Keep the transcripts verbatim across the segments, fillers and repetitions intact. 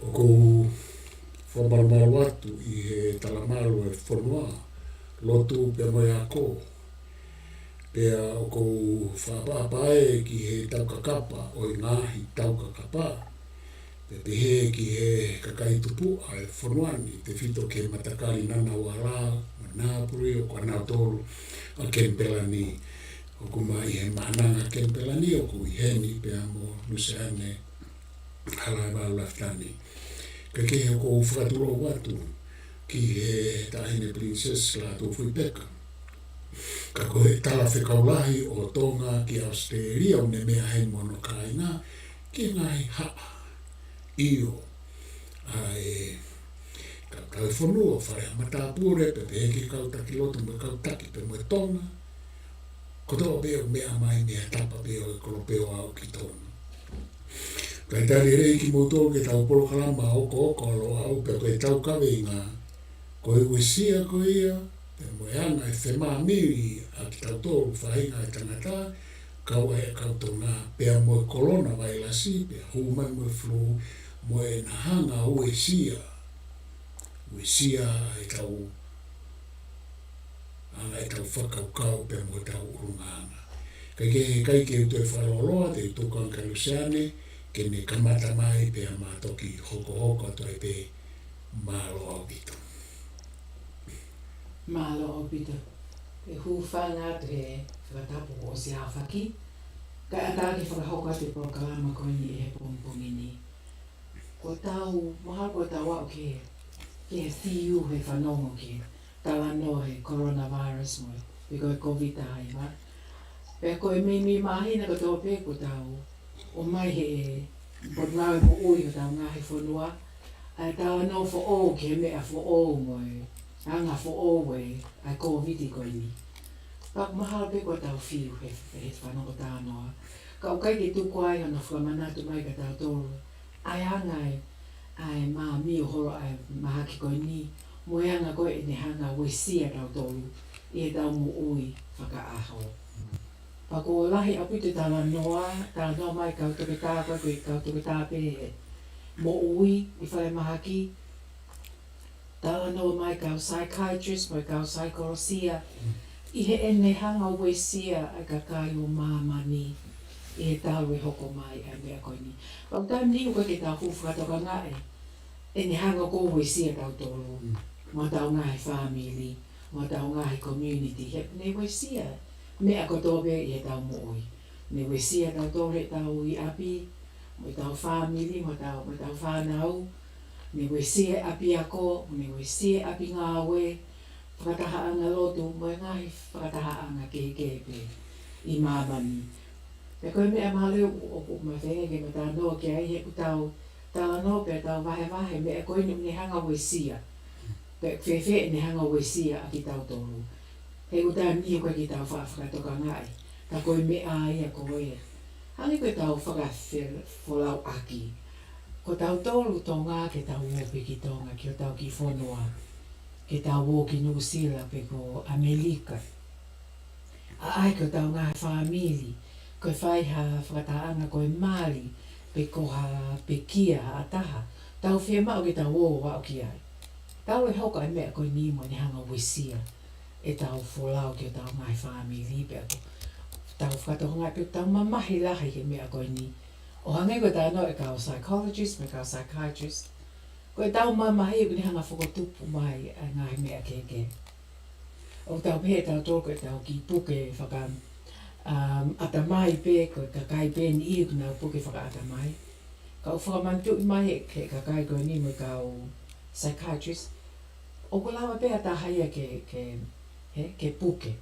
ʻOku ou fakamalumalu atu ʻi he talamalu ʻo e fonua, lotu pea mo e ako. Pea ʻoku ou fakaʻapaʻapa ai ki he taukakapa ʻo e ngaahi taukakapa. Pea pehē ki he kakai tupuʻa ʻo e fonua ni, tefito ki he matakali Ngunnawal, Ngāpulu, ʻo kinautolu ʻa Kenipela ni. ʻOku ma ʻi he Maʻananga Kenipela ni, ʻoku ʻi heni pea mo Luseane Halaevalu Lafitani. Kae kehe, ʻoku ou fakatulou atu ki he Taʻahine Princess Lātūfuipeka. Ka ko e talafekau lahi ʻo Tonga ki ʻAositelēlia, ʻoku ne meʻa heni mo hono kāinga ki he ngaahi haʻa. ʻIo, ʻa e kau tauhi fonua, fale ʻa matāpule, pea pehē ki he kau taki lotu mo e kau taki pea mo e Tonga kotoa pē ʻoku meʻa mai mei he tapa pē ʻo e kolope ʻo aʻu ki Tonga. Kae talitali lelei kimoutolu ki heʻetau polokalama hokohoko ʻa Loʻau, pea ko ʻetau kaveinga, ko e uesia ko ia, pea mo e anga e femāmili ʻa kitautolu faʻahinga ʻo e tangata, kau ai ʻa e kau Tonga, pea mo e kolona vailasi, pea hū mai mo e flu, mo ʻena hanga ʻo uesia, uesia ʻetau, anga ʻetau fakakaukau pea mo ʻetau ʻulungaanga. Kae kehe, ʻikai ke u toe fakalōloa, te u tuku ange kia Luseane ke ne kamata mai pea ma toki hokohoko atu ai pē. Mālō ʻaupito. Mālō ʻaupito. ʻE hūfanga atu he fakatapu kuo ʻosi ʻafaki. Kae ʻatā ke fakahoko atu e polokalama ko eni ʻi he pongipongi ni. Kuo tau, mahalo kuo tau aʻu ki he, ki he fiu he fanongo ki he talanoa he coronavirus mo e, pe ko e Kōviti taha hiva. Pea ko e meimei māhina kotoa pē kuo tau ō mai he potungāue moʻui hotau ngaahi fonua, ʻa e talanoa foʻou ki he meʻa foʻou mo e anga foʻou ʻo e, ʻa e Kōviti ko eni. Pea mahalo pē kuo tau fiu he, he fanongo talanoa. Ka ʻoku ʻikai ke tuku ai hono fakamanatu mai kia tautolu ʻa e anga e, ʻa e māmio holo ʻa e mahaki ko eni, mo e anga ko ē ʻene hanga ʻo uesia tautolu ʻi heʻetau moʻui fakaʻaho. Pea kuo lahi ʻaupito e talanoa, talanoa mai kau toketā, ko e kau toketā pē he moʻui ʻi falemahaki, talanoa mai kau psychiatrist mo e kau saikolosia ʻi heʻene hanga ʻo uesia ʻa e kakai ʻo māmani ʻi he taʻu ʻe hoko mai ʻa e meʻa ko eni. Pea ʻoku taimi ni ʻoku ʻikai ke tau fuʻu fakatokangaʻi ʻene hanga ʻo uesia tautolu, mo hotau ngaahi fāmili, mo hotau ngaahi community, he ne uesia meʻa kotoa pē ʻi heʻetau moʻui. Ne uesia tautolu heʻetau ʻi ʻapi, mo ʻetau fāmili, mo ʻetau, mo ʻetau fānau, ne uesia e ʻapiako, ne uesia e ʻapi ngāue, fakatahaʻanga lotu, mo e ngaahi fakatahaʻanga kehekehe pē ʻi māmani. Pea ko e meʻa mahalo ʻoku, ʻoku ma feinga ke ma talanoa ki ai, he ʻoku tau talanoa pea tau vahevahe meʻa ko eni ʻoku ne hanga ʻo uesia. Pea fēfē ʻene hanga ʻo uesia ʻa kitautolu. He ʻoku taimi ni ʻoku ʻikai ke tau faʻa fakatokangaʻi. Ka ko e meʻa ia ko ē, hangē ko ʻetau fakafe-, folauʻaki. Ko tautolu Tonga ke tau ō pē ki Tonga, ki hotau kiʻi fonua. Ke tau ō ki Nuʻusila pe ko ʻAmelika. ʻA ʻai ki hotau ngaahi fāmili, ko e fai ha fakatahaʻanga ko e mali, pe ko ha pekia ha taha, tau fiemaʻu ke tau ō ʻo aʻu ki ai. Talu e hoko ʻa e meʻa ko eni mo ne hanga ʻo uesia ʻetau folau ki hotau ngaahi fāmili, pea ʻoku tau fakatokangaʻi pe ʻoku tau mamahi lahi he meʻa ko eni. ʻO hangē ko e talanoa ʻa e kau psychologist mo e kau psychiatrist, ko ʻetau mamahi ʻoku ne hanga ʻo fakatupu mai ʻa e ngaahi meʻa kehekehe. ʻOku tau pehē ʻe tautolu ko ʻetau kiʻi puke faka-, um, ʻatamai pē, ko e kakai pē eni ʻoku nau puke fakaʻatamai. Ka ʻoku fakamanatuʻi mai ʻe he, he kakai ko eni mo e kau psychiatrist, ʻoku lava pē ha taha ia ke, ke, he, ke puke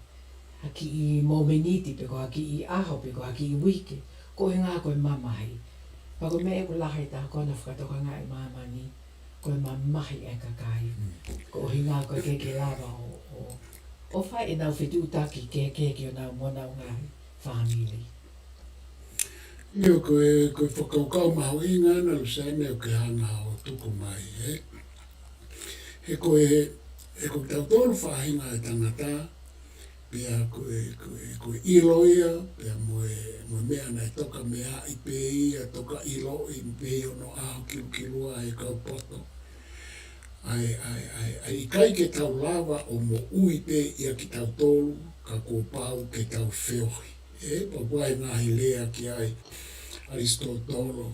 ha kiʻi momeniti pe ko ha kiʻi ʻaho pe ko ha kiʻi uike, koeʻuhinga ko e mamahi. Pea ko e meʻa ʻoku lahi taha ko ʻena fakatokangaʻi ʻe māmani, ko e mamahi ʻa e kakai. Mm. Koeʻuhinga ko e ʻikai ke lava ʻo, ʻo, ʻo fai ʻenau fetuʻutaki kehekehe ki honau, mo honau ngaahi fāmili. ʻIo, ko e, ko e fakakaukau mahuʻinga ʻena Luseane ʻoku ke hanga ʻo tuku mai, ē. He ko e, he ko kitautolu faʻahinga ʻo e tangata, Pea ko e, ko e, ko e ʻilo ia, pea mo e, mo e meʻa naʻe toka meaʻi pē ia, toka ʻiloʻi pē ʻi hono ʻaho kilukilua ʻa e kau poto. ʻA e, ʻa e, ʻa e, ʻa e ʻikai ke tau lava ʻo moʻui pē ia kitautolu, ka kuo pau ke tau feohi. ʻE, pea ʻoku ʻi ai e ngaahi lea ki ai, ʻAlisitōtolo,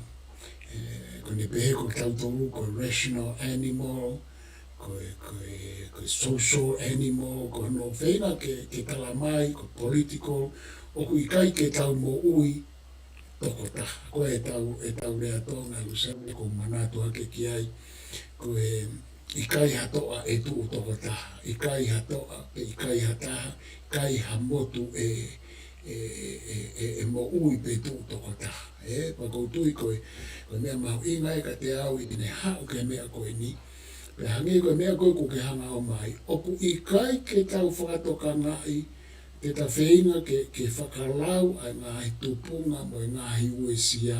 ʻe, ko ʻene pehē ko kitautolu, ko e rational animal, ko e, ko e, ko e social animal, ko hono feinga ke, ke tala mai, ko e political, ʻoku ʻikai ke tau moʻui tokotaha. Ko e tau, e tau lea Tonga, Luseane, ʻoku ou manatu hake ki ai, ko e ʻikai ha toʻa ʻe tuʻu tokotaha, ʻikai ha toʻa, pe ʻikai ha taha, ʻikai ha motu ʻe, ʻe, ʻe, ʻe, ʻe moʻui pe tuʻu tokotaha. ʻE, pea ʻoku ou tui ko e, ko e meʻa mahuʻinga ia kiate au ʻi heʻene haʻu ki he meʻa ko eni. Pea hangē ko e meʻa ko ē ʻoku ke hanga ʻo ʻomai, ʻoku ʻikai ke tau fakatokangaʻi, te tau feinga ke, ke fakalau ʻa e ngaahi tupunga mo e ngaahi uesia,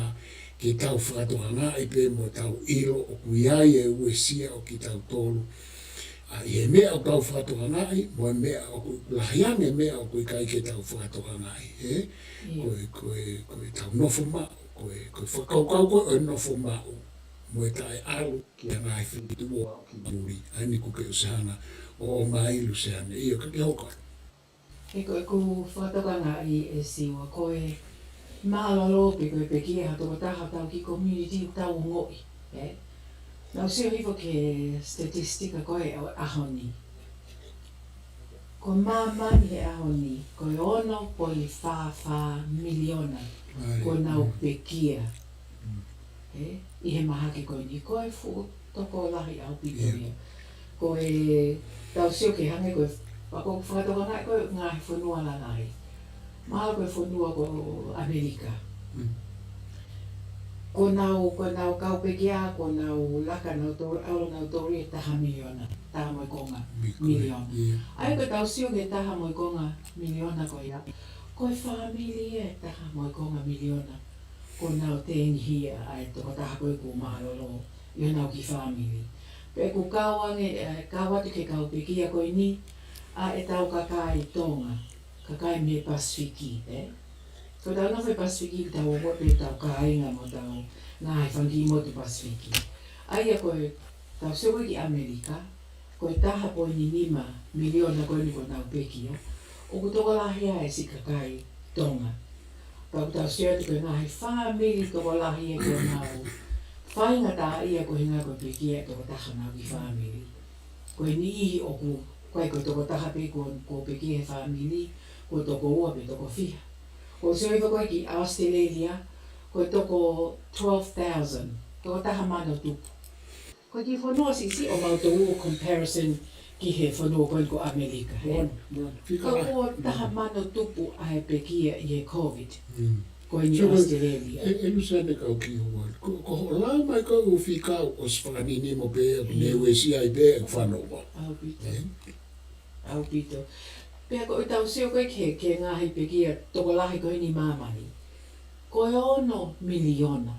ke tau fakatokangaʻi pē mo tau ʻilo ʻoku ʻi ai e uesia ʻo kitautolu. ʻA, ʻi he meʻa ʻoku tau fakatokangaʻi, mo e meʻa ʻoku lahi ange e meʻa ʻoku ʻikai ke tau fakatokangaʻi, ʻe? ʻIo. Ko e, ko e, ko e tau nofo maʻu, ko e, ko e fakakaukau ko ē ʻo e nofo maʻu, mo e taʻeʻalu ki he ngaahi feituʻu ʻo aʻu ki muli, ʻa eni ʻoku ke ʻosi hanga ʻo ʻomai Luseane. ʻIo, ka ke hoko atu. ʻE ko ʻeku fakatokangaʻi ʻe Siua ko e mālōlō pe ko e pekia ha tokotaha ʻo tau kiʻi community ʻoku tau ongoʻi, ʻe? Naʻá ku sio hifo ki he statistika ko ē ʻo e ʻaho ni. Ko māmani he ʻaho ni, ko e ono poini fā fā miliona ʻAi, kuo nau mm. pekia. Mm. ʻE, ʻi he mahaki ko eni, ko e fuʻu tokolahi ʻaupito ʻIo. ia. Ko e, tau sio ki he hangē ko e, pea ʻoku ou fakatokangaʻi ko e ngaahi fonua lalahi. Mahalo ko e fonua ko ʻAmelika. Mm. Ko ʻenau, ko ʻenau kau pekia, ko ʻenau laka nautolu, ʻalu nautolu ʻe taha miliona, taha mo e konga Mi-, ko e, miliona. ʻIo. ʻA ia ko e tau sio ki he taha mo e konga miliona ko ia, ko e fāmili ʻe taha mo e konga miliona kuo nau tengihia ʻa e tokotaha ko ē kuo mālōlō ʻi honau kiʻi fāmili. Pea ʻoku kau ange, ʻe, kau atu ki he kau pekia ko eni, ʻa ʻetau kakai Tonga, kakai mei he Pasifiki, ʻe? Ko ʻetau nofo ʻi Pasifiki, tau ongoʻi pē ʻetau kāinga mo ʻetau ngaahi fanga kiʻi motu Pasifiki. ʻA ia ko e, tau sio ko ē ki ʻAmelika, ko e taha poini nima miliona ko eni kuo nau pekia, ʻoku tokolahi ai e siʻi kakai Tonga. Pea ʻoku tau sio atu ko e ngaahi fāmili tokolahi ʻe kuo nau faingataʻaʻia ko e ʻuhinga ko e pekia ʻe tokotaha honau kiʻi fāmili. Ko e niʻihi ʻoku, ʻoku ʻikai ko e tokotaha pē kuo, kuo pekia he fāmili, kuo toko ua pe toko fiha. ʻOku ou sio hifo ko ē ki ʻAositelēlia, ko e toko twelve thousand, toko taha mano tupu. Ko e kiʻi fonua siʻisiʻi ʻo mautolu ʻo comparison ki he fonua ko eni ko ʻAmelika, he? Moʻoni, moʻoni. Fika Ka lahi. ko e taha mano tupu ʻa e pekia ʻi he COVID. Mm. Ko eni So, ʻAositelēlia. ʻE, ʻe Luseane kau ki hua. Ko, ko hoʻo lau mai ko e ʻū fika ʻosi fakaninimo pē, ʻoku ne ʻIo. uesia ai pē, ʻoku fanongo. ʻAupito. ʻE? ʻAupito. Pea ko ʻetau sio ko ē ki he, ki he ngaahi pekia tokolahi ko eni ʻi māmani. Ko e ono miliona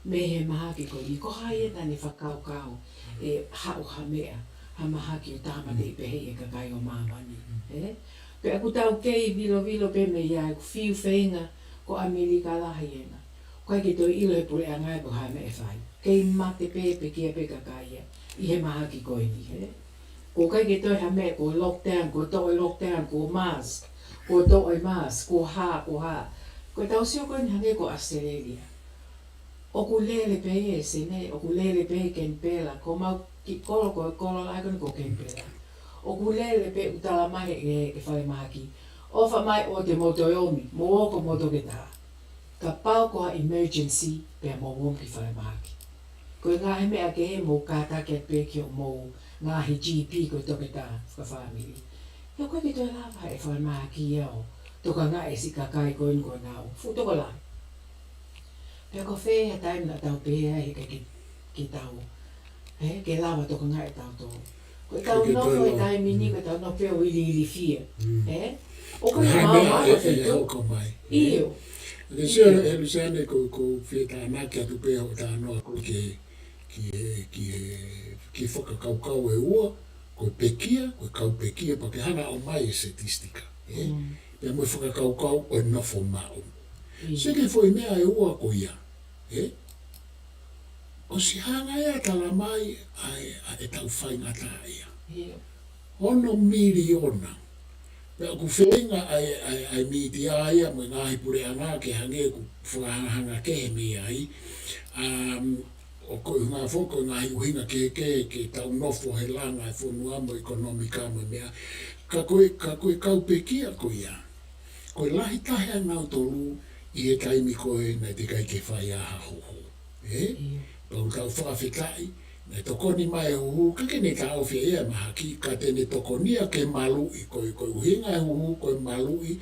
mei he mahaki ko eni, ko hai ē naʻá ne fakakaukau ʻe haʻu ha meʻa, ha mahaki ʻo tāmateʻi pehē ʻe he kakai ʻo māmani, ʻe? Pea ʻoku tau kei vilovilo pē mei ai, ʻoku fiu feinga ko ʻAmelika lahi ena. ʻOku ʻikai ke toe ʻilo ʻe he puleʻanga ia pe ko e hā e meʻa ʻe fai. Kei mate pē, pekia pē kakai ia ʻi he mahaki ko eni, ʻe? ʻOku ʻikai ke toe ha meʻa, ko e lockdown, ko e toʻo e lockdown, ko e mask, ko e toʻo e mask, ko e hā, ko e hā. Ko ʻetau sio ko eni hangē ko ʻAositelēlia. ʻOku lele pē ʻi Senē, ʻoku lele pē ʻi Kenipela, ko homau kiʻi kolo, ko e kolo lahi ko eni ko Kenipela. ʻOku lele pē, ʻoku tala mai ʻe, ʻe falemahaki, ʻofa mai ʻoua te mou toe ōmi, mou ō ko homou toketā. Kapau ko ha emergency, pea mou ōmi ki falemahaki. Ko e ngaahi meʻa kehe mou kātaki atu pē ki hoʻomou ngaahi GP ko e toketā fakafāmili. He ʻoku ʻikai ke toe lava ʻe he falemahaki ia ʻo tokangaʻi e siʻi kakai ko eni kuo nau fuʻu tokolahi. Pea ko fē ha taimi naʻa tau pehē ai he ʻikai ke, ke tau, he, ke lava tokangaʻi ʻe tautolu. Ko ʻetau Ke nofo ʻi he tau. taimi ni, Mm. ko ʻetau nofo ʻo iliilifia. Mm. Ē? ʻOku Ko e hā e meʻa maama ʻe, ʻe ʻe fetū. hoko mai. ʻIo. Ke sio ʻIo. ʻe Luseane ko, ko fie tānaki atu pē hoʻo talanoa ko ē ki he, ki he, ki he, ki he fakakaukau ʻe ua, ko e pekia, ko e kau pekia, pea ke hanga ʻo ʻomai e statistika. ē? Mm. Pea mo e fakakaukau ʻo e nofo maʻu. Mm. Sio ki he foʻi meʻa ʻe ua ko ia, ē? ʻOsi hanga ia ʻo tala mai ʻa e, ʻa ʻetau faingataʻaʻia. Ia. Ono miliona. Pea ʻoku feinga ʻa e, ʻa e, ʻa e mītia ia mo e ngaahi puleʻanga ke hangē ʻoku fakahangahanga kehe mei ai. Um, ʻo ko e ʻuhinga foki ko e ngaahi ʻuhinga kehekehe ke tau nofo he langa e fonua mo e ʻekonōmika mo e meʻa. Ka ko e, ka ko e kau pekia ko ia, ko e lahi taha ʻa nautolu ʻi he taimi ko ē naʻe teʻeki ai ke fai ai ha huhu. Ē? Ia. Pea ʻoku tau fakafetaʻi, naʻe tokoni mai e huhu, ka ke ne taʻofi ia e mahaki, ka te ne tokonia ke maluʻi, ko e, ko e ʻuhinga e huhu, ko e maluʻi,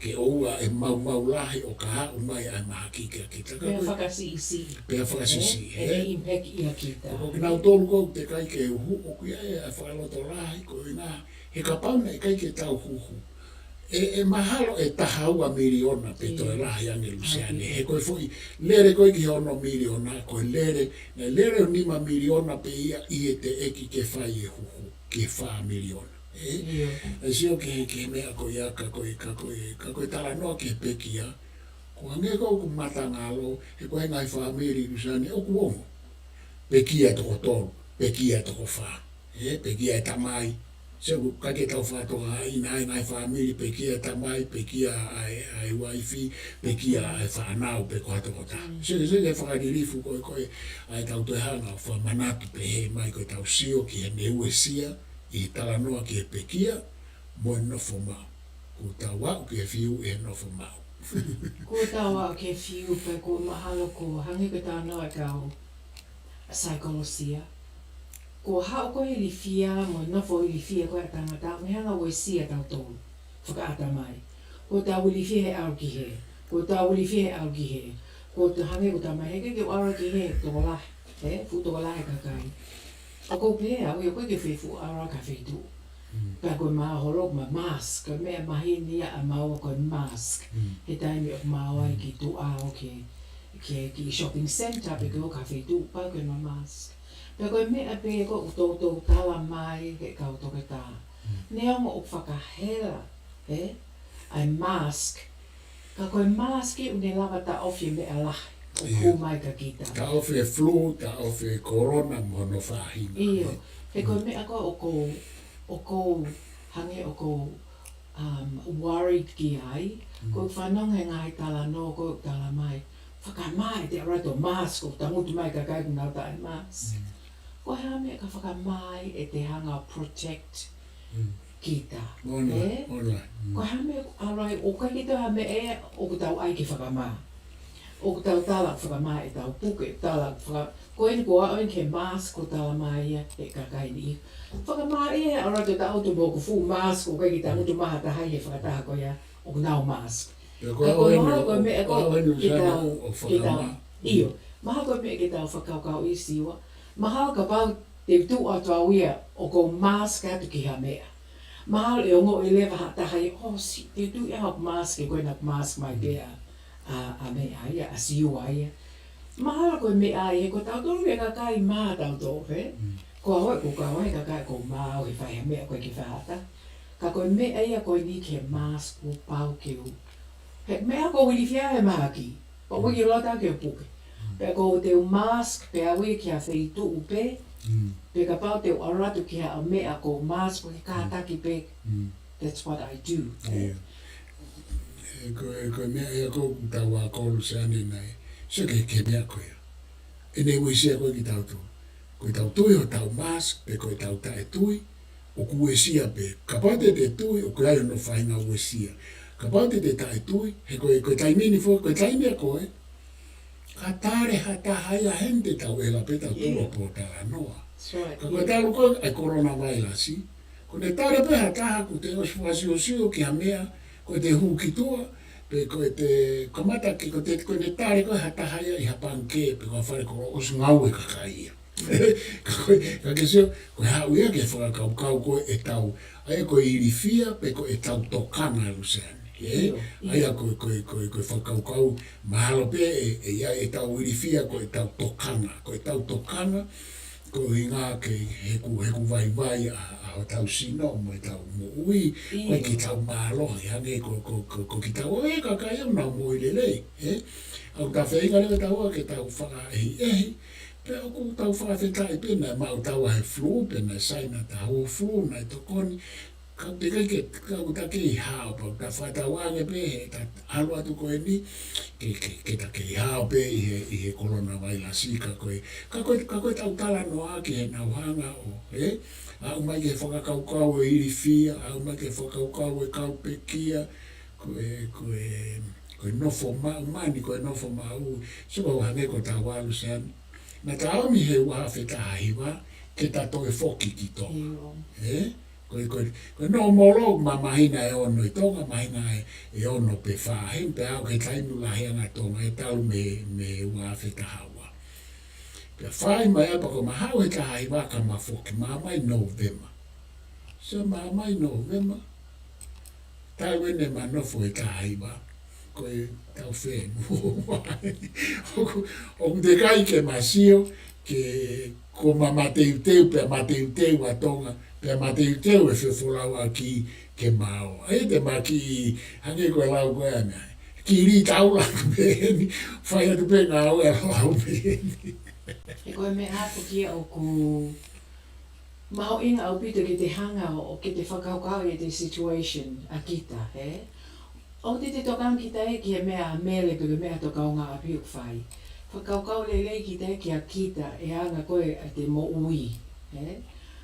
ke ʻoua ʻe maumau lahi ʻo ka haʻu mai ʻa e mahaki kia kita. Ka Pea ko e fakasiʻisiʻi. Pea fakasiʻisiʻi, Ē? ʻE ē? impact ia kita. Ko kinautolu ʻoku teʻeki ai ke huhu, ʻoku ʻi ai e fakalotolahi, ko e ʻuhinga, he kapau naʻe ʻikai ke tau huhu, ʻe, ʻe mahalo ʻe taha ua miliona pē Ia. toe lahi ange Luseane. Ia. He ko e foʻi lele ko ē ki he ono miliona, ko e lele, naʻe lele ʻo nima miliona pē ia ʻi he teʻeki ke fai e huhu, ki he fā miliona. Ē? Ia. ʻE sio ki he, ki he meʻa ko ia ka ko e, ka ko e, ka ko e talanoa ki he pekia. Ko e hangē ko ʻeku matangalo, he ko e ngaahi fāmili Luseane ʻoku ongo. Pekia toko tolu, pekia toko fā. Ē, pekia e tamai. Sio ʻoku ʻikai ke tau fakatokangaʻi ʻa e ngaahi fāmili, pekia e tamai, pekia ʻa e, ʻa e uaifi, pekia ʻa e fānau pe ko ha tokotaha. Mm. Sio, sio ki he fakalilifu ko ē, ko ē, ʻa ʻetau toe hanga ʻo fakamanatu pehē mai ko ʻetau sio ki heʻene uesia ʻi he talanoa ki he pekia mo e nofo maʻu. Kuo tau aʻu ki he fiu ʻi he nofo maʻu. Kuo tau aʻu ki he fiu pea kuo mahalo kuo hangē ko e talanoa ʻa e kau saikolosia. Kuo haʻu ko ē ilifia mo e nofo ilifia ko ē ʻa e tangata, ʻo ne hanga ʻo uesia tautolu fakaʻatamai. Kuo tau ilifia he ʻalu ki hē. Kuo tau ilifia he ʻalu ki hē. Kuo tau hangē ko e tala mai he ʻikai ke u ʻalu ki hē, tokolahi. Ē, fuʻu tokolahi e kakai. ʻOku ou pehē au ia ʻoku ʻikai ke u fie fuʻu ʻalu ki ha feituʻu. Mm. Pea ko e māholo ma mask, ko e meʻa maheni ia ʻa maua ko e mask. Mm. He taimi ʻoku ma ō ai Mm. ki tuʻa ʻo ke, ke, ki shopping centre pe ke ō ki ha feituʻu pau ke ma mask. Pea ko e meʻa pē ko ē ʻoku toutou tala mai he kau toketā. Mm. Neongo ʻoku fakahela, ē, ʻa e mask. Ka ko e mask ʻoku ne lava taʻofi e meʻa lahi ʻoku Ia. hū mai kia kita. Taʻofi e flu, taʻofi e corona mo hono faʻahinga, Io. ē? He ko e Mm. meʻa ko ē ʻoku ou, ʻoku ou hangē ʻoku ou, um, worried ki ai, Mm. ko e fanongo he ngaahi talanoa ko ē ʻoku tala mai. Fakamā ʻete ʻalu atu ʻo mask ʻo tangutu mai e kakai ʻoku nau taʻe mask. Mm. Ko e hā e meʻa ka fakamā ai ʻete hanga ʻo protect Mm. kita. Ona, Ē? ona. Mm. Ko e hā e meʻa ʻoku ʻalu ai, ʻoku ʻikai ke toe ha meʻa ʻe, ʻoku tau ʻai ke fakamā. ʻOku tau tala fakamā ʻetau puke, tala faka-, ko eni ko ā eni ki he mask ʻoku tala mai ia he kakai ni. Fakamā ia he ʻalu atu ʻo tangutu mo hoku fuʻu mask, ʻoku ʻikai ke tangutu mai ha taha ʻi he fakataha ko ia ʻoku nau mask. Pea ko Ka e ko e ʻaho eni, mahalo ko e meʻa ko ʻaho eni ke tau, ʻoku ke tau, fakamā. ʻIo, mahalo ko e meʻa ke tau fakakaukauʻi Siua. Mahalo kapau te u tuʻu atu au ia ʻoku ou mask atu ki ha meʻa. Mahalo ʻe ongoʻi leva ha taha ia, "Oh, si, te u tuʻu ia ʻo mask, he ko ena ʻoku mask mai pē ʻa, ʻa, ʻa meʻa ia, ʻa Siua ia." Mahalo ko e meʻa ia, he ko tautolu pē kakai mā tautolu, ē? Mm. Ko au ē, ko au ē, kakai ko mā au he fai ha meʻa ko ē ki fata. Ka ko e meʻa ia ko eni ki he mask kuo pau ke u. He meʻa ko e ilifia he mahaki. Pea ʻoku ʻikai ke u lava ke u puke. Mm. Pea ko ʻete u mask, pea u ō ki ha feituʻu pē. Mm. Pea kapau te u ʻalu atu ki ha meʻa ko e mask, ko e kātaki pē. Mm. That's what I do. Ia. Ē, ko e, ko e meʻa ia ʻoku tau ako Luseane nai. Sio ki he, ki he meʻa ko ia. ʻEne uesia ko ē kitautolu. Ko ʻetau tui ʻo tau mask, pe ko ʻetau taʻetui, ʻoku uesia pē. Kapau te te tui, ʻoku ʻi ai hono faʻahinga uesia. Kapau te te taʻetui, he ko e, ko e taimi ni foki, ko e taimi ia ko ē. Ka tale ha taha ia heni te tau ʻela pē tau Ia. tuʻu ʻo pōtalanoa. That's right. Ka ko e Ia. talu ko ē ʻa e coronavirus, ko ʻene tale pē ha taha kuo te ʻosi fakasiosio ki ha meʻa, ko ʻete hū ki tuʻa, pe ko ʻete kamata ke ko ʻete, ko ʻene tale ko ē ha taha ia ʻi ha pangikē, pe ko ha fale kolo ʻosi ngaue kakai ia. Ka ko e, ka ke sio, ko e haʻu ia ki he fakakaukau ko ē ʻetau, ʻa ia ko e ilifia pe ko ʻetau tokanga Luseane. Ē? ʻIo, ʻIo. ʻA ia ko e, ko e, ko e, ko e fakakaukau, mahalo pē ʻe, ʻe ʻi ai ʻetau ilifia ko ʻetau tokanga, ko ʻetau tokanga, Ko e ʻuhinga ke heku, heku vaivai ʻa, ʻa hotau sino mo ʻetau moʻui, ko e ke tau mālohi, hangē ko, ko, ko, ko kitaua ʻa e kakai ʻoku nau moʻui lelei, ē? ʻOku tau feinga leva taua ke tau fakaʻehiʻehi, pea ʻoku tau fakafetaʻi pē naʻe maʻu taua he flu, pea naʻe saina taua flu, naʻe tokoni, ka te kai ke, ka ʻoku ta kei hao, pea ʻoku ta fakatauange pē he ta ʻalu atu ko eni, ke, ke, ke ta kei hao pē ʻi he, ʻi he kolona vailasi ka ko e, ka ko e, ka ko e tau talanoa ki he nau hanga ʻo, ē? Aʻu mai ki he fakakaukau ʻo e ilifia, aʻu mai ki he fakakaukau ʻo e kau pekia, ko e, ko e, ko e nofo maʻu mani, ko e nofo maʻu, so ko hangē ko tau ʻalu Siani. Naʻa ta ʻomi he ua afe taha hiva, ke ta toe foki ki Tonga. ʻIo. Ē? Ko e, ko e, ko e normal ʻo māmāhina ʻe ono ʻi Tonga, māhina ʻe, ʻe ono pe fā, he pea aʻu ki he taimi lahi ange ʻa Tonga, ʻe talu mei, mei he ua afe taha ua. Pea fai mai ʻa pea ko e ma haʻu he taha hiva ka ma foki, ma mai Novema. So ma mai Novema, talu ʻene ma nofo he taha hiva, ko e tau fenu. ʻOku, ʻoku te kai ke ma sio, ke ko ma mateuteu, pea mateuteu ʻa Tonga, pea mateuteu e fefolauʻaki ke ma ō. ʻAi te ma kiʻi, hangē ko e lau ko ē ʻana. Kiʻi lī taula pē eni, fai atu pē ngāue ʻa lau pē eni. He ko e meʻa ʻapu kia ʻoku mahuʻinga ʻaupito ke te hanga ʻo, ʻo ke te fakakaukau ʻi he situation ʻa kita, ē? ʻOku te te tokanga kita ē ki he meʻa ʻa Mele pe ko e meʻa ʻa e tokanga ʻapi ʻoku fai. Fakakaukau lelei kita ē kia kita ʻe anga ko ē ʻa te moʻui, ē?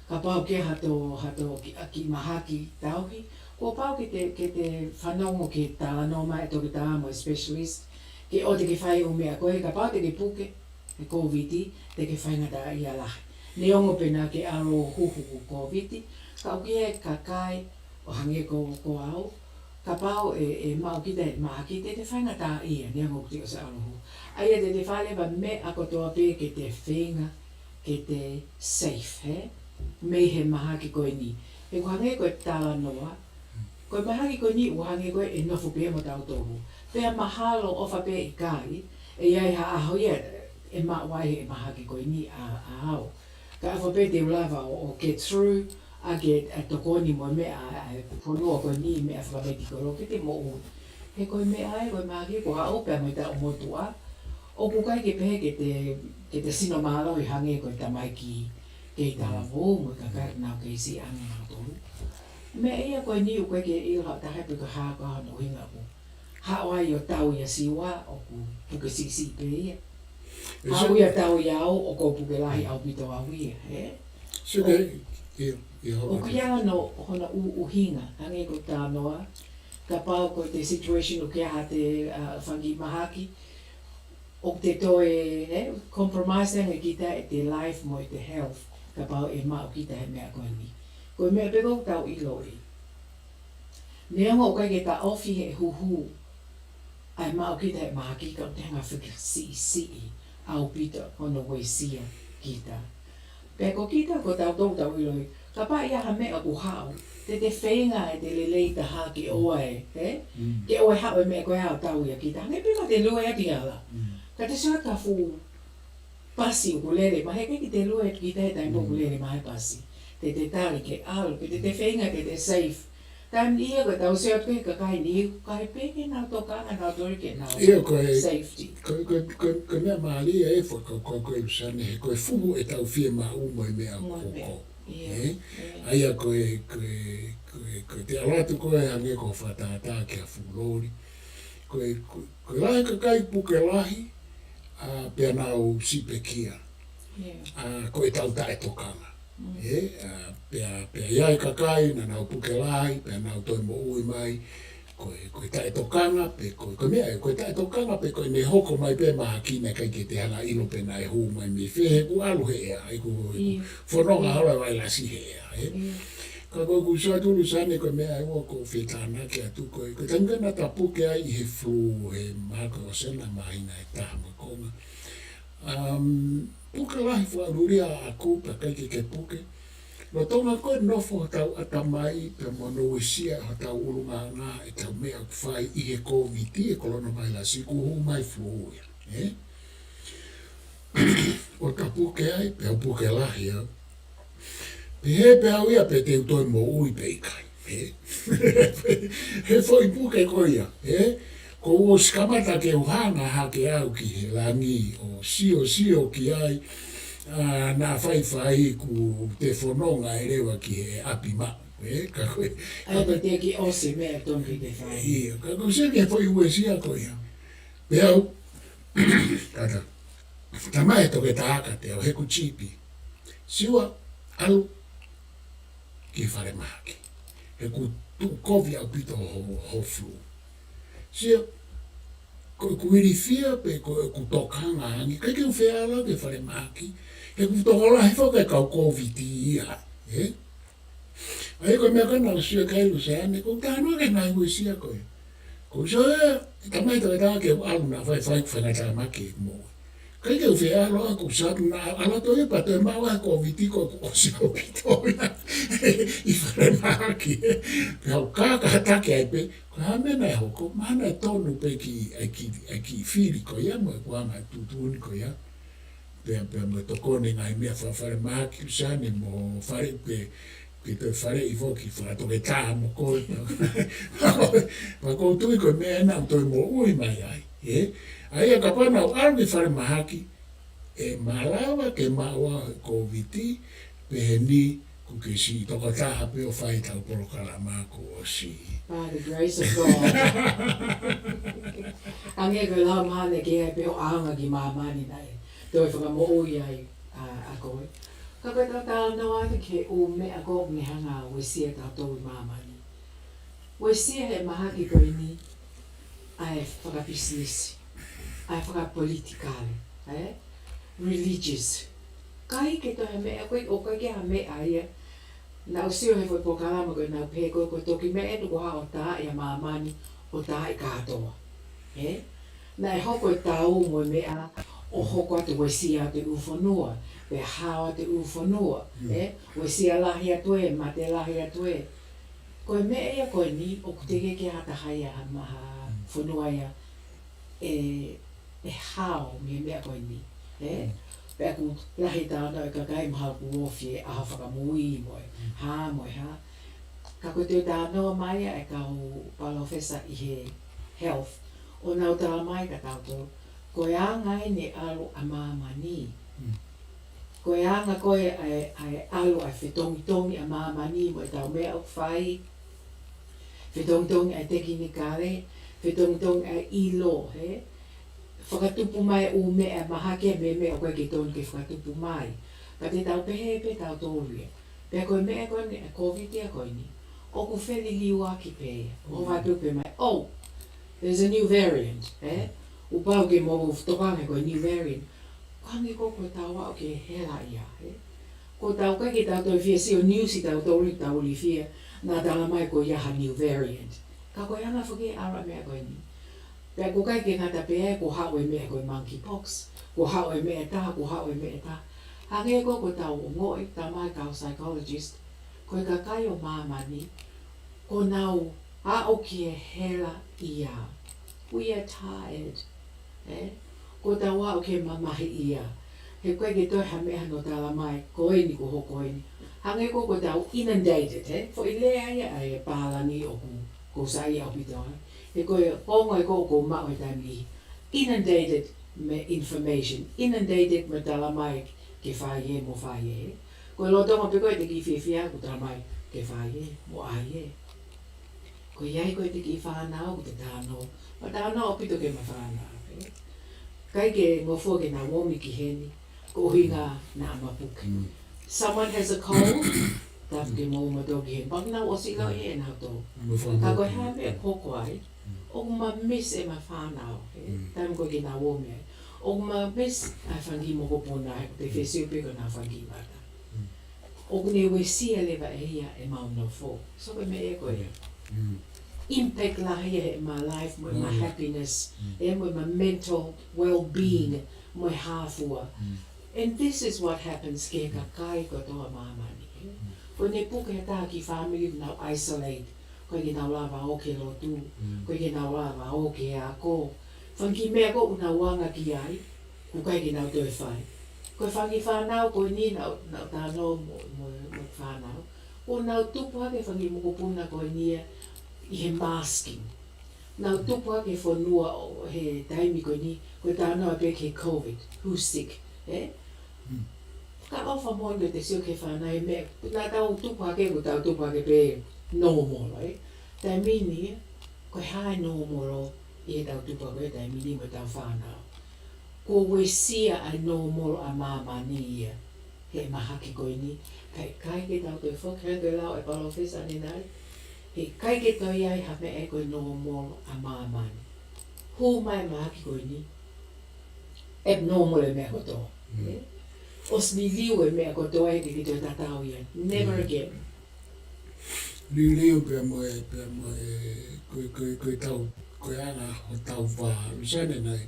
Kapau ke ha tō, ha tō ki, ʻa ki mahaki tauhi, kuo pau ke te, ke te fanongo ke talanoa mai ʻa e toketā mo e specialist, ke ʻoua te ke fai ʻū meʻa ko ē, kapau te ke puke, he Kōviti, te ke faingataʻaʻia lahi. Neongo pē naʻa ke ʻalu huhu ko Kōviti, ka ʻoku ʻi ai e kakai, ʻo hangē ko, ko au, kapau ʻe, ʻe maʻu kita he mahaki te te faingataʻaʻia, neongo ʻoku te ʻosi ʻalu huhu. ʻA ia te te fai leva meʻa kotoa pē ke te feinga, ke te safe, hē? Mei he mahaki ko eni. He ʻoku hangē ko e talanoa, ko e mahaki ko eni ʻoku hangē ko ē ʻe nofo pē mo tautolu. Pea mahalo ʻofa pē ʻikai, ʻe ʻi ai ha ʻaho ia ʻe maʻu ai he mahaki ko eni ʻa, ʻa au. Ka ʻofa pē te u lava ʻo, ʻo get through, ʻa ke, ʻa tokoni mo e meʻa, ʻa e fonua ko eni meʻa fakamedikolo ke te moʻui. He ko e meʻa ē, ko e mahaki ko haʻu pea mo e taʻu motuʻa, ʻoku ʻikai ke pehē ke te, ke te sino mālohi hangē ko e tamaiki kei talavou mo e kakai ʻoku nau kei siʻi ange nautolu. Meʻa ia ko eni ʻoku ʻikai ke ʻilo ha taha pe ko e hā ko hono ʻuhinga ʻoku haʻu ai ʻo tau ia Siua ʻoku puke siʻisiʻi pē ia. Haʻu ia tau ia au ʻoku ou puke lahi ʻaupito au ia, ē? So, ʻoku ʻi ai hono, hono ʻuhinga, hangē ko e talanoa, kapau ko e situation ʻoku ʻi ai ha te, ʻa, fanga kiʻi mahaki, ʻoku te toe, ē, compromise ange kita ʻete life mo ʻete health, kapau ʻe maʻu kita he meʻa ko eni. Ko e meʻa pē ʻoku tau ʻiloʻi. Neongo ʻoku ʻikai ke taʻofi he huhu ʻa e maʻu kita he mahaki ka ʻoku te hanga fakasiʻisiʻi ʻaupito hono uesia kita. Pea ko kita ko tautolu tau ʻiloʻi, kapau ʻe ʻi ai ha meʻa ʻoku haʻu, te te feinga ʻete lelei taha ke ʻoua ʻe, ē? Ke ʻoua ʻe haʻu e meʻa ko ē ʻo tau ia kita. Hangē pē ka te lue atu ʻi ala. Ka te sio atu ki ha fuʻu pasi ʻoku lele mai, he ʻikai ke te lue atu kita he taimi ʻoku lele mai e pasi. Te te tali ke ʻalu, ke te te feinga ke te safe. Taimi ia ko e tau sio atu ki he kakai ni, ʻikai pē ke nau tokanga nautolu ke nau safety. Ko, ko, ko, ko e meʻa mālie ē fakakaukau ko ē Luseane, he ko e fuhu ʻetau fiemaʻu mo e meʻa ʻoku hoko. ʻIo, ē? ʻIo. ʻA ia ko e, ko e, ko e, ko e te ʻalu atu ko ē hangē ko e fakatātā ki ha fuʻu loli. Ko e, ko e, ko e lahi e kakai puke lahi, ʻa, pea nau siʻi pekia. ʻA, ko ʻetau taʻetokanga. Ē, ʻa, pea, pea ʻi ai e kakai naʻa nau puke lahi, pea nau toe moʻui mai, ko e, ko e taʻetokanga, pe ko e, ko e meʻa ē, ko e taʻetokanga, pe ko ʻene hoko mai pē mahaki naʻe ʻikai ke te hanga ʻilo pe naʻe hū mai mei fē, he ʻoku ʻalu he ʻea, ʻoku fononga hala vailasi he ʻea, ē. Ka ko ʻeku sio atu Luseane ko e meʻa ʻe ua ʻoku ou fie tānaki atu ko e, ko e taimi ko ē naʻa ta puke ai ʻi he flu he mahaki ʻo Sena māhina ʻe taha mo e konga. Um, puke lahi fakaʻulia ʻaʻaku pea ʻikai ke ke puke. Lolotonga ko ē nofo hotau ʻatamai pea mo hono uesia hotau ʻulungaanga ʻetau meʻa ʻoku fai ʻi he Kōviti, e kolona vailasi kuo hū mai flu ia, ē? ʻo ka puke ai, pea u puke lahi au. Pehē pē au ia pe te u toe moʻui pe ʻikai. He, he foʻi puke ko ia, he? Ko u ʻosi kamata ke u hanga hake au ki he langi ʻo siosio ki ai, ʻa, naʻa faifai kuo te fononga ʻe leva ki he ʻapi maʻu, he? Ka ko e, ʻAi, te te ki ʻosi meʻa tonu ki te fai. Ia, ka ko e sio ki he foʻi uesia ko ia. Pea u, kata, tamai toke tāka te au he ku chipi. Siua, ʻalu ki falemahaki. He ku tuʻu kovi ʻaupito ho, ho flu. Sio, ko, ku ilifia pe ko, ku tokanga ange. ʻIkai ke u feʻao ki falemahaki. He ku tokolahi foki e kau Kōviti ia, he? ʻAi ko e meʻa ko ena ʻoku sio ki ai Luseane, ko u talanoa ki he ngaahi uesia ko ē. Ko u sio ē, tamai toke tāka ke u ʻalu naʻa faifai kuo faingataʻa mai ke mo. ʻIkai ke u feʻao ʻa ku satu naʻa ʻalu atu ia pea toe maʻu ʻa e Kōviti ko ē kuo ʻosi ʻaupito ia ʻi falemahaki. Pea u kākātaki ai pē, ko e hā e meʻa naʻe hoko, mahalo naʻe tonu pē ki, ʻa e ki, ʻa e ki fili ko ia mo e kuonga tuʻutuʻuni ko ia. Pea, pea mo e tokoni ngaahi meʻa fakafalemahaki Luseane mo fale pe, ke toe faleʻi foki fakatoke tā mo koe. Pea ko u tui ko e meʻa ena ʻoku toe moʻui mai ai, he? ʻAi ia kapau naʻa ku ʻalu ki falemahaki, ʻe malava ke maʻu au he Kōviti, pehē ni kuo ke siʻi tokotaha pē ʻo fai ʻetau polokalama kuo ʻosi. By the grace of God. Ange ko e lau mahalo naʻe kei ʻi ai pē hoʻo ʻaonga ki māmani naʻe toe fakamoʻui ai ʻa, ʻa koe. Ka ko e tau talanoa atu ki he ʻū meʻa ko ē ʻoku ne hanga ʻo uesia tautolu ʻi māmani. Uesia he mahaki ko eni ʻa e fakapisinisi, ʻa e fakapolitikale, ē? Religious. ʻIkai ke toe ha meʻa, ʻoku ʻikai ke ha meʻa ia. Naʻa ku sio he foʻi polokalama ko ē naʻa ku pehē ko e, ko e toki meʻa eni kuo haʻu ʻo taaʻi ʻa māmani ʻo taaʻi kātoa. Ē? Naʻe hoko e tau mo e meʻa ʻo hoko atu uesia atu e ʻū fonua, pea hao atu e ʻū fonua, Mm. ē? Uesia lahi atu ē, mate lahi atu ē. Ko e meʻa ia ko eni, ʻoku teʻeki ke ha taha ia ha maha Mm. fonua ia ʻe, ʻe hao mei he meʻa ko eni, ē? Mm. Pea ʻoku lahi e talanoa ʻa e kakai mahalo kuo ofi e ʻaho fakamui mo e Mm. hā mo e hā. Ka ko e toe talanoa mai ʻa e kau palōfesa ʻi he health, ʻo nau tala mai kia tautolu, ko e anga eni e ʻalu ʻa māmani. Mm. Ko e anga ko ē ʻa e, ʻa e ʻalu ʻa e fetongitongi ʻa māmani mo ʻetau meʻa ʻoku fai, fetongitongi ʻa e tekinikale, fetongitongi ʻa e ʻilo, he? Fakatupu mai ʻū meʻa mahaki mei he meʻa ʻoku ʻikai ke tonu ke fakatupu mai. Ka te tau pehē pē tautolu ia. Pea ko e meʻa ko eni, e Kōviti ia ko eni, ʻoku feliliuaki pē ia. ʻO Mm. vai pē pē mai, oh, there's a new variant, ē? Mm. Kuo pau ke mou tokanga ko e new variant. Ko e hangē ko ē ko e tau aʻu ki he hela ia, ē? Ko e tau ʻikai ke tau toe fie sio news ʻi tautolu ʻi taulifia, naʻa tala mai ko ia ha new variant. Ka ko e anga foki e ʻalu ʻa e meʻa ko eni. Pea ʻoku ʻikai ke ngata pē ai, kuo haʻu e meʻa ko e monkeypox, kuo haʻu e meʻa ʻe taha, kuo haʻu e meʻa ʻe taha. Hangē ko ē ko e tau ongoʻi, tala mai kau psychologist, ko e kakai ʻo māmani, kuo nau aʻu ki he hela ia. We are tired. Ē? Kuo tau aʻu ki he mamahi ia. He ʻoku ʻikai ke toe ha meʻa hano tala mai, ko eni kuo hoko eni. Hangē ko ē ko e tau inundated, ē? Foʻi lea ia ʻa e pālangi ʻoku, ʻoku ou saiʻia ʻaupito ai. He ko e ongo ē ko ē ʻoku ou maʻu he taimi ni. Inundated mei he information, inundated mei he tala mai ke fai ē mo fai ē. Ko e lolotonga pē ko ē ʻete kiʻi fiefia kuo tala mai ke fai ē mo ʻai ē. Ko ia ai ko ʻete kiʻi fānau ʻoku te talanoa. Mo talanoa ʻaupito ki heʻema fānau, ē? ʻIkai ke ngofua ke nau omi ki heni, ko e ʻuhinga naʻa ma puke. Mm. Someone has a cold, tapu ke mou ō mautolu ki heni. Pea nau ʻosi lau ʻe nautolu. Mo fānau. Ka ko e hā e meʻa ʻoku hoko ai, Mm. ʻoku ma miss ʻema fānau, ē? Mm. Taimi ko ē ke nau omi ai. ʻOku ma miss ʻa e fanga kiʻi mokopuna, ē? Ko e Mm. fesiu pē ko ʻenau fanga kiʻi mata. Mm. ʻOku ne uesia leva ʻe ia ʻemau nofo. So ko e meʻa ia ko ia. Mm. Impact lahi ia heʻema life, mo ʻema Mm. happiness, Mm. ē, mo ʻema mental well-being, Mm. mo e hā fua. Mm. And this is what happens ki he kakai kotoa ʻo māmani. Mm. Ko ʻene puke ha taha ki he family, nau isolate. ʻIkai ke nau lava ō ki he lotu. Mm. ʻIkai ke nau lava ō ki he ako. Fanga kiʻi meʻa ko ē ʻoku nau anga ki ai, ʻoku ʻikai ke nau toe fai. Ko e fanga kiʻi fānau ko eni naʻa, naʻa tau talanoa mo, mo, mo e fānau. Kuo nau tupu hake e fanga kiʻi mokopuna ko eni ia ʻi he masking. Nau tupu hake e fonua ʻo, he taimi ko eni, ko e talanoa pē ki he COVID, who's sick, ē? Mm. Ka ʻofa moʻoni ke te sio ki he fānau he meʻa, naʻa tau tupu hake, kuo tau tupu hake pē normal, ē? Taimi ni, ko e hā e normal ʻi heʻetau tupu hake he taimi ni mo ʻetau fānau. Kuo uesia ʻa e normal ʻa māmani ia he mahaki ko eni. Kae ʻikai ke tau toe foki hangē ko e lau ʻa e palōfesa ʻanenai. He ʻikai ke toe ʻi ai ha meʻa ko e normal ʻa māmani. Hū mai e mahaki ko eni, abnormal e meʻa kotoa. Mm. Ē? ʻOsi liliu e meʻa kotoa, ʻikai ke toe tatau ia. Never Mm. again. Liliu pea mo e, pea mo e, ko e, ko e, ko e tau, ko e anga hotau vā, Luseane, ʻanenai.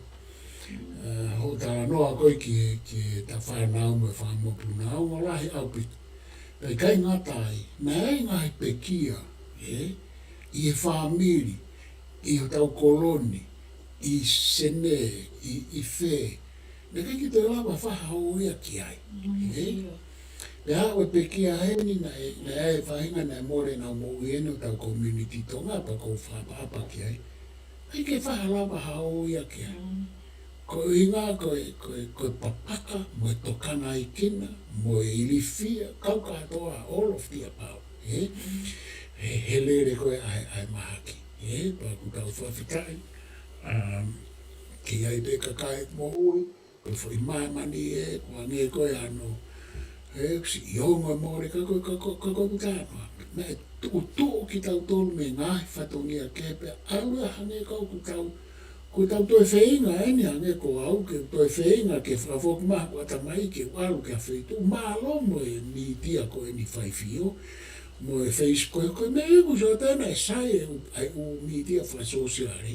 Eh, hoʻo talanoa ko ē ki, ki heʻeta fānau mo e fanga mokopuna, ʻoku lahi ʻaupito. Pea ʻikai ngata ai, naʻe ʻi ai e ngaahi pekia, ē, ʻi he fāmili, ʻi hotau kolo ni, ʻi Senē, ʻi, ʻi fē, naʻe ʻikai ke toe lava fai ha ō ia ki ai. Mm, Ē? ʻIo. Pea ʻoku ou pekia heni naʻe, naʻe ʻi ai e faʻahinga naʻe mole ʻenau moʻui heni ʻo hotau community Tonga pea ʻoku ou fakaʻapaʻapa ki ai. ʻIkai ke faʻa lava ha ō ia ki ai. Mm. Ko e ʻuhinga ko e, ko e, ko e papaka mo e tokanga ikina, mo e ilifia, kau kātoa, all of the above. Ē? Mm. He, he lele ko ē ʻa e, ʻa e mahaki. Ē? Pea ʻoku tau fakafetaʻi, um, ke ʻi ai pē kakai moʻui, ko e foʻi māmani ē, ʻoku hangē ko e ano, ē, siʻi ongo mole ka ko, ka ko, ka ko e kutana. Naʻe tuʻutuʻu kitautolu mei he ngaahi fatongia kehe pea ʻalu ia hangē ko ʻoku tau, ʻoku tau toe feinga eni hangē ko au ke toe feinga ke fakafoki mai hoku ʻatamai ke u ʻalu ki ha feituʻu. Mālō mo e mītia ko eni faifio, mo e Face-, ko e, ko e meʻa ʻoku sio atu naʻe sai e ʻū, ʻa e ʻū mītia fakasōsiale.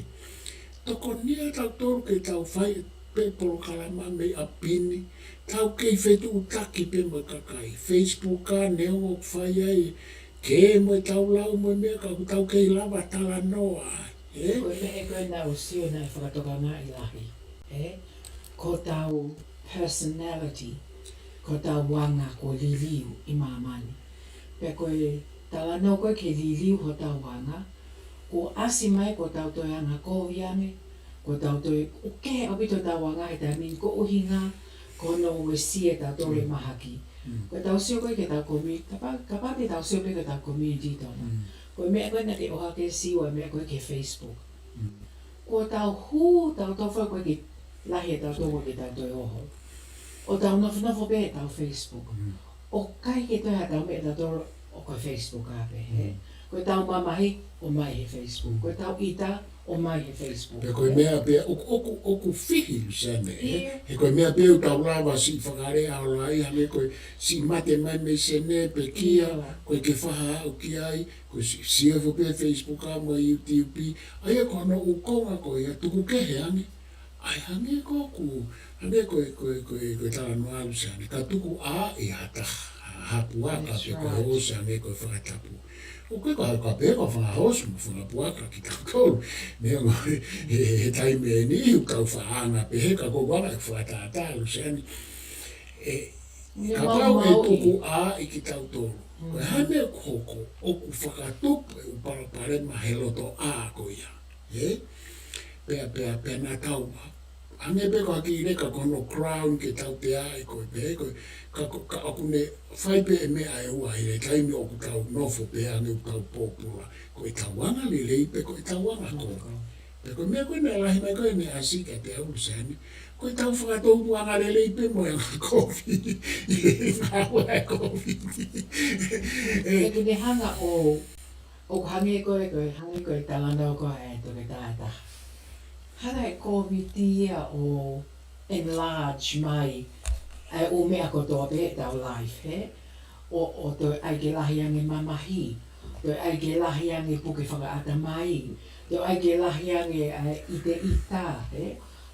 Tokoni ia kitautolu ke tau fai pē polokalama mei ʻapi ni, tau kei fetuʻutaki pē mo e kakai. Facebook ā, neongo ʻoku fai ai, ke mo e tau lau mo e meʻa ka ʻoku tau kei lava talanoa ai, ē? Ko e meʻa ko ē naʻa ku sio naʻe fakatokangaʻi lahi, ē? Ko hotau personality, ko hotau anga kuo liliu ʻi māmani. Pea ko e talanoa ko ē ki he liliu hotau anga, kuo ʻasi mai kuo tau toe anga kovi ange, kuo tau toe, ʻoku kehe ʻaupito hotau anga he taimi ni ko e ʻuhinga ko hono uesia ʻe tautolu e Mm. mahaki. Mm. Ko ʻetau sio ko ē ki heʻetau commu-, kapa-, kapau te tau sio pē ki heʻetau community Tonga. Mm. Ko e meʻa ko ē naʻa ke ʻohake Siua, meʻa ko ē ki he Facebook. Mm. Kuo tau hū, tautolu foki ko ē ke lahi ʻetau toko ke tau toe oho. ʻO tau nofonofo pē heʻetau Facebook. Mm. ʻOku ʻikai ke toe haʻatau meʻa tautolu ʻo ko e Facebook ā pē, ē? Mm. Ko ʻetau mamahi, ʻomai he Facebook. Ko ʻetau ʻita, ʻomai he Facebook. Pea ko e meʻa pē, ʻoku, ʻoku, ʻoku fihi Luseane, ē? ʻIo. He ko e meʻa pē ʻoku tau lava siʻi fakalea ʻo lahi, hangē ko e siʻi mate mai mei Senē, pekia, ʻIo. ko e ke faha aʻu ki ai, ko e si-, sio hifo pē Facebook ā mo e YouTube, ʻa ia ko hono ʻū konga ko ia tuku kehe ange. ʻAi, hangē ko ʻoku, hangē ko e, ko e, ko e, ko e talanoa Luseane, ka tuku ā ʻi ha taha, ha puaka That's pe ko e right. hoosi hangē ko e fakatapu. ʻOku ʻikai ko ha ka pē ko e fanga hoosi mo e fanga puaka kitautolu. Meʻa mo e, he, he taimi ʻeni, ʻoku tau faʻa anga pē he ka ko e anga e fakatātā Luseane. ʻE, Meʻa kapau ʻe maumauʻi. tuku ā ʻi kitautolu. Mm. Ko e hā e meʻa ʻoku hoko, ʻoku fakatupu e ʻū palopalema he loto ʻā ko ia. Ē? Pea, pea, pea naʻa tau, hangē pē ko ha kiʻi leka ko hono crown ke tau teaʻi ko ē pē, ko e, ka, ka, ka ʻoku ne fai pē e meʻa ʻe ua he taimi ʻoku tau nofo pē hangē ʻoku tau pōpula. Ko ʻetau anga lelei pe ko ʻetau anga kovi. Pea ko e meʻa ko ē naʻe lahi mai ko ē naʻe ʻasi kiate au Luseane, ko ʻetau fakatoutu anga lelei pē mo e anga kovi. ʻI he ngāue ʻa e kovi. ʻE, ʻOku ne hanga ʻo ʻoku hangē ko e, ko e, hangē ko e talanoa ko ē ʻa e toketā ʻe taha. Hanga ʻe he COVID ia ʻo enlarge mai ʻa e ʻū meʻa kotoa pē heʻetau life, ē? ʻO, ʻo toe ʻai ke lahi ange mamahi, toe ʻai ke lahi ange puke fakaʻatamai, toe ʻai ke lahi ange ʻa e ʻiteʻita, ē?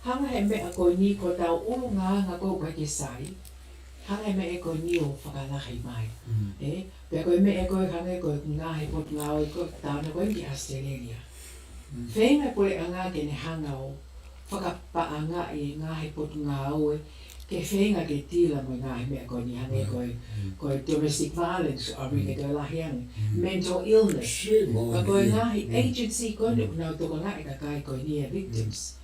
Hanga ʻe he meʻa ko eni ko hotau ʻulungaanga ko ē ʻoku ʻikai ke sai, hanga ʻe he meʻa ko eni ʻo fakalahi mai, Mm. ē? Pea ko e meʻa ko ē hangē ko e ngaahi potungāue ko ē, talanoa ko ē ki ʻAositelēlia. Mm. Feinga e puleʻanga ke ne hanga ʻo fakapaʻangaʻi e ngaahi potungāue ke feinga ke tila mo e ngaahi meʻa ko eni hangē ko e, ko e domestic violence, ʻa ia ko e lahi ange, mental illness. Ka ko e ngaahi agency ko eni ʻoku nau tokanga ki he kakai ko eni e victims.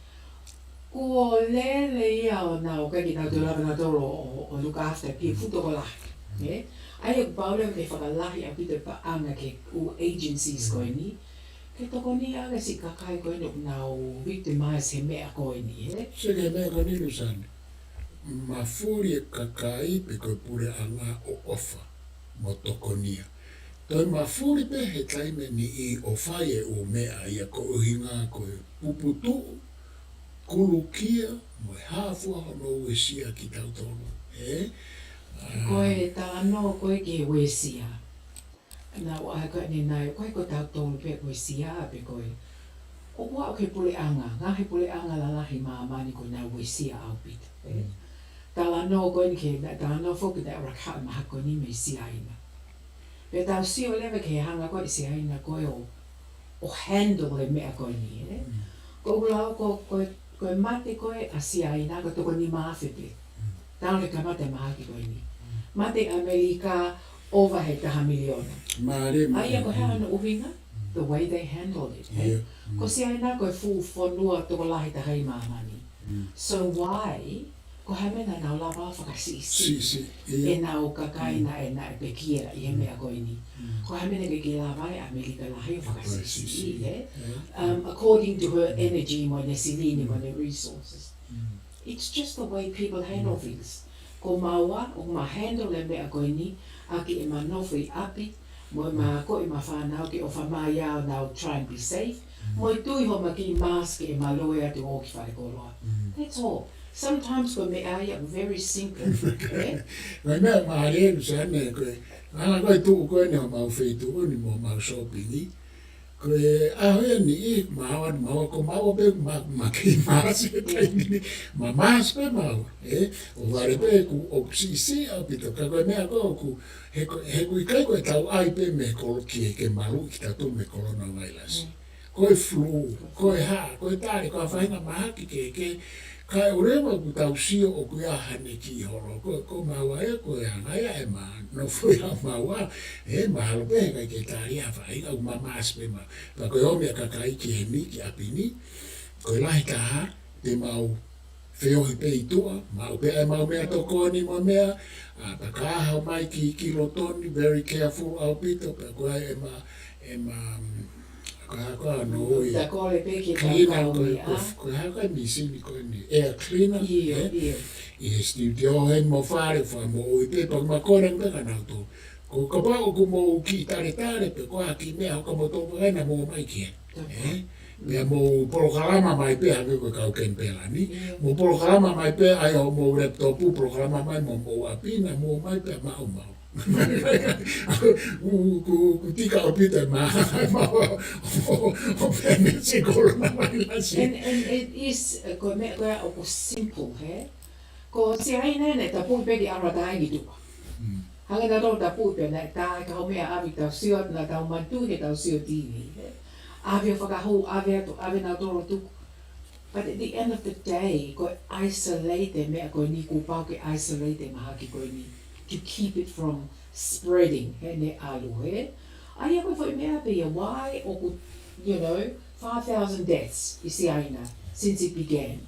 Kuo lele ia ʻo nau ʻikai ke nau toe lava nautolu ʻo, ʻo, ʻo look after ki he fuʻu tokolahi. ʻE? ʻA ia kuo pau leva ke fakalahi ʻaupito e paʻanga ki he ʻū agencies ko eni. Ke tokoni ange ki he siʻi kakai ko eni ʻoku nau victimize he meʻa ko eni, ē? Sio ki he meʻa ko eni, Luseane. Mafuli e kakai pe ko e puleʻanga ʻo ʻofa mo tokonia. Toe mafuli pē he taimi ni ʻo fai e ʻū meʻa ia ko e ʻuhinga ko e puputuʻu, kulukia, mo e hā fua hono uesia kitautolu, ē? Ko e talanoa ko ē ki he uesia. Naʻa ku ʻai ko eni naʻe, ʻoku ʻikai ko tautolu pē uesia pe ko e. ʻOku aʻu ki he puleʻanga, ngaahi puleʻanga lalahi ʻi māmani kuo nau uesia ʻaupito, ē? Talanoa ko eni ki he, talanoa foki ki he ʻalu ʻa e mahaki ko eni mei Siaina. Pea tau sio leva ki he hanga ko ē ʻe Siaina ko ē ʻo, ʻo handle e meʻa ko eni, ē? Ko ʻeku lau ko, ko, ko e mate ko ē ʻa Siaina ko e toko nima afe pē. Talu e kamata e mahaki ko eni. Mate ʻAmelika over he taha miliona. Mālie, mālie. ʻA ia ko e hā hono ʻuhinga? The way they handled it, ē? Ko Siaina ko e fuʻu fonua tokolahi taha ʻi māmani. So why, ko e hā e meʻa naʻa nau lava ʻo fakasiʻisiʻi ʻenau kakai naʻe, naʻe pekia ʻi he meʻa ko eni? Ko e hā e meʻa naʻe ʻikai ke lava ai ʻa ʻAmelika lahi ʻo fakasiʻisiʻi, ē? Um, according to her energy mo ʻene silini mo ʻene resources. It's just the way people handle things. Ko maua, ʻoku ma handle e meʻa ko eni, ʻaki ʻema nofo ʻi ʻapi, mo ʻema akoʻi ʻema fānau ke ʻofa mai ʻo nau try and be safe, mo e tui homa kiʻi mask ke ʻema lue atu ʻo ki falekoloa. That's all. Sometimes ko e meʻa ia very simple, ē? Ko e meʻa mālie, Luseane, ko e, ʻa ia ko e tuʻu ko eni homau feituʻu ni mo homau shopping ni. Ko e ʻaho ia ni ʻi maua, maua ko maua pē ma, ma kiʻi mask he taimi ni, ma mask pē maua, ē? ʻO vale pē ʻoku, ʻoku siʻisiʻi ʻaupito, ka ko e meʻa ko ē ʻoku, he ko, he ʻoku ʻikai ko ʻetau ʻai pē mei he kolo ki he, ke maluʻi kitautolu mei he coronavirus. Ko e flu, ko e hā, ko e tali, ko e faʻahinga mahaki kehekehe, kae ʻoua leva kuo tau sio ʻoku ʻi ai haʻane kiʻi holo, ko, ko maua ē, ko e anga ia ʻema nofo ia maua, ē, mahalo pē he ʻikai ke tali ha faʻahinga, ʻoku ma mask pē maua. Pea ko e ʻomi ʻa e kakai ki heni, ki ʻapi ni, ko e lahi taha, te mau feohi pē ʻi tuʻa, maʻu pē ʻemau meʻatokoni mo e meʻa, ʻa, pea ka haʻu mai ki, ki loto ni, very careful ʻaupito, pea ko e ʻema, ʻema, mm, ko e hā ko ē hono ui, cleaner, ko e, ko e hā ko ē e mīsini ko eni, air cleaner, ē? ʻI he studio heni mo fale, fakamoʻui pē, pea ma kole pē kia nautolu. Ko, kapau ʻoku mou kiʻi taletale, pe ko e hā ha kiʻi meʻa, hoka mo tō pē naʻa mou ō mai ki heni. Ē? Pea mou polokalama mai pē, hangē ko e kau kenipela ni. Mou polokalama mai pē, ʻai hoʻomou laptop, polokalama mai mo homou ʻapi, naʻa mou ō mai pē maʻu maʻu. ʻOku, ʻoku, ʻoku tika ʻaupito e ma, ma, ʻo, ʻo, ʻo pehē ni e coronavirus. And, and it is, uh, ko e meʻa ko ē ʻoku simple, hē? Ko Siaina naʻe tapui pē ki ʻAlataʻaiki tuʻa. Hangē nautolu tapui pē naʻe tā e kau meʻa ʻave ke tau sio atu, naʻa tau manatuʻi ke tau sio T V, hē? ʻAve ʻo fakahū, ʻave atu, ʻave nautolu tuku. But at the end of the day, ko e isolate e meʻa ko eni, kuo pau ke isolate e mahaki ko eni to keep it from spreading, hē, ne ʻalu, hē? ʻA ia ko e foʻi meʻa pē ia, why ʻoku, you know, five thousand deaths ʻi Siaina since it began.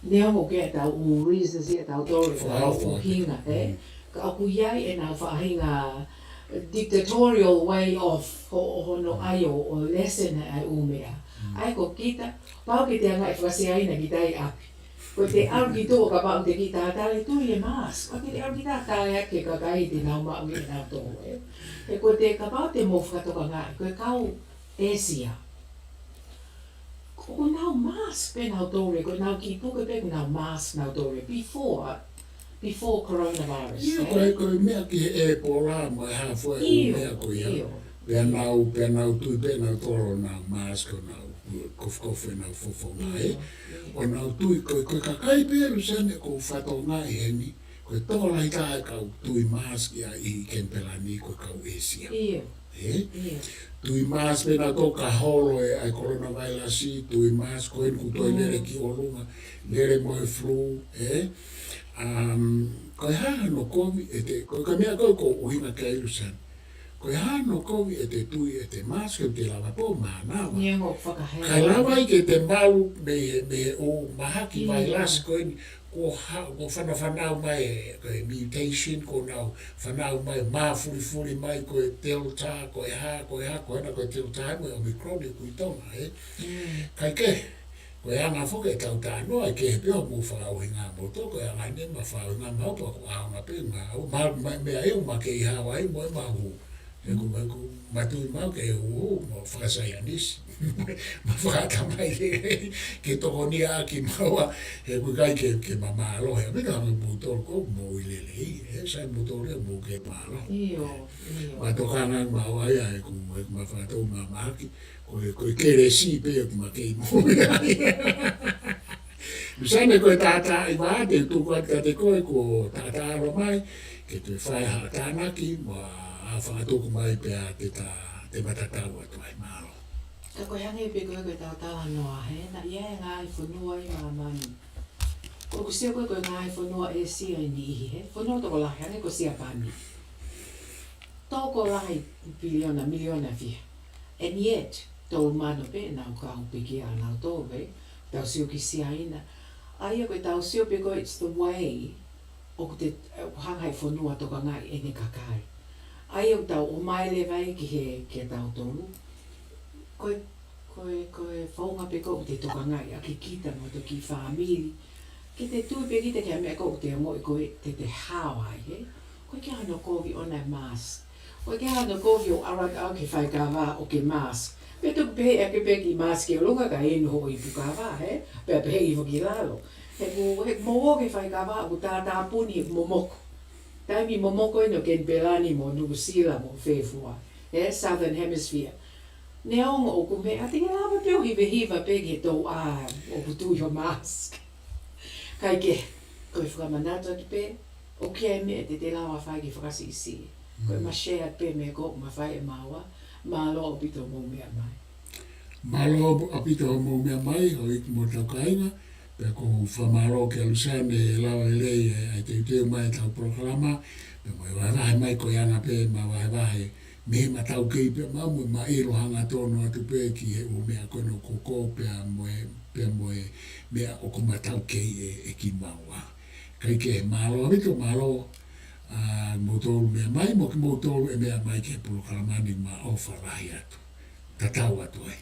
Neongo ko ʻetau ʻū reasons ia ʻatautolu, ʻetau ʻū ʻuhinga, ē? Ka ʻoku ʻi ai ʻenau faʻahinga dictatorial way of ho-, hono ʻai ʻo, ʻo lessen ʻa e ʻū meʻa. ʻA ia ko kita, pau ke te anga e fakaSiaina kita ʻi ʻapi. Ko ʻete ʻalu ki tuʻa kapau te ke kiʻi taletale, tuli e mask. Ko ʻete ʻalu ki taletale ake kakai te nau maʻu ʻe nautolu, ē? He ko ʻete kapau te mou fakatokangaʻi, ko e kau ʻĒsia. ʻOku nau mask pē nautolu, ko ʻenau kiʻi puke pē ʻoku nau mask nautolu before, before coronavirus, ē? Ko e, ko e meʻa ki he Ebola mo e hā fua e ʻū meʻa ko ia. Pea nau, pea nau tui pē nautolu ʻo nau mask ʻo nau kofukofu ʻenau fofonga, ē? ʻO nau tui ko e, ko e kakai pē, Luseane, ʻoku ou fakatokangaʻi heni, Ko e tokolahi taha e kau tui mask ia ʻi Kenipela ni ko e kau ʻĒsia. ʻIo, Ē? ʻio. Tui mask pē nautolu ka holo e ʻa e coronavirus, tui mask ko eni kuo toe lele ki ʻolunga, lele mo e flu, ē? Um, ko e hā hono kovi ʻete, ko e ka meʻa ko ē ʻoku ou ʻuhinga ki ai Luseane. Ko e hā hono kovi ʻete tui ʻete mask ʻete lava pē ʻo mānava. Neongo fakahē. Ka lava ai ke te malu mei he, mei he ʻū mahaki ʻIo. Vailasi ko eni, kuo ha-, kuo fanafanau mai e, ko e mutation, kuo nau fanau mai, mafulifuli mai, ko e Delta, ko e hā, ko e hā, ko ena ko e Delta mo e Omicron ʻi Tonga, ē. Mm. Kae kehe, ko e anga foki ʻetau talanoa, ʻe kehe pē hoʻomou fakaʻuhinga moutolu, ko e anga eni ʻema fakaʻuhinga maʻu pē ko e ʻaonga pē ngāue, ma, ma, meʻa ia ʻoku ma kei hao ai mo ʻema hū. He ʻoku, he ʻoku ma tui maʻu ke hū, mo fakasaienisi. Mo fakaʻatamai ke, ke tokoniʻaki maua, he ʻoku ʻikai ke, ke ma mālohi, ʻa pē ka moutolu ʻoku mou ʻi lelei, ē, sai moutolu ʻoku mou kei mālohi. ʻIo, ʻio. Ma tokanga maua ia, he ʻoku, he ʻoku ma fakatou ma mahaki, ko e, ko e kelesi pē ʻoku ma kei moʻui ai. Luseane, ko e taʻataʻa ʻi vā te tuku atu kiate koe kuo taʻataʻalo mai, ke toe fai ha tānaki, mo ha fakatuku mai pea te ta, te ma tatau atu ai, mālō. Ka ko e hangē pē ko e, ko e tau talanoa, he naʻe ʻi ai e ngaahi fonua ʻi māmani. ʻOku sio ko e, ko e ngaahi fonua ʻĒsia ʻi niʻihi, he fonua tokolahi, hangē ko Siapani. Tokolahi piliona, miliona fiha. And yet, tolu mano pē ʻenau kau pekia ʻanautolu, ē, tau sio ki Siaina. ʻA ia ko e tau sio pē ko e, it's the way, ʻoku te, ʻoku hanga ʻe he fonua ʻo tokangaʻi ʻene kakai. ʻA ia ʻoku tau ō mai leva ia ki he, ki he tautolu. Ko e, ko e, ko e founga pē ko ē ʻoku te tokangaʻi ʻaki kita mo e toki fāmili. Ke te tui pē kita ki ha meʻa ko ē ʻoku te ongoʻi ko ē te te hao ai, he? ʻOku ʻikai ke ʻi ai hano kovi ʻona e mask. ʻOku ʻikai ke ʻi ai hano kovi ʻo ʻalu atu ki he faikava ʻo ke mask. Pe toki pehē ʻaki pē ke mask ki ʻolunga kae inu hoʻo ipu kava, he? Pea pehē hifo ki lalo. He ʻoku, he ʻoku mou ō ki he faikava ʻoku tātāpuni, ʻoku momoko. Taimi momoko eni ʻo Kenipela ni mo Nuʻusila mo fē fua. He Southern Hemisphere. Neongo ʻoku meʻa te ke lava pē ʻo hivehiva pē ki he touʻā ʻoku tui hoʻo mask. Kae kehe, ko e fakamanatu atu pē, ʻoku ʻi ai e meʻa te te lava fai ke fakasiʻisiʻi. Ko e ma share pē meʻa ko ē ʻoku ma fai ʻe maua, mālō ʻaupito hoʻomou meʻa mai. Mālō ʻaupito hoʻomou meʻa mai, houʻeiki mo hotau kāinga, pea ʻoku ou fakamālō kia Luseane he lava lelei e, ʻa e teuteu mai ʻetau polokalama, pea mo e vahevahe mai ko e anga pē ʻema vahevahe, mei heʻema taukei pē maʻu mo ʻema ʻilo hangatonu atu pē ki he ʻū meʻa ko ena ʻoku kō pea mo e, pea mo e meʻa ʻoku ma taukei ʻe, ʻe kimaua. Kae kehe, mālō ʻaupito, mālō, ā, moutolu meʻa mai, mo kimoutolu ʻe meʻa mai ki he polokalama ni, ma ʻofa lahi atu. Tatau atu ai.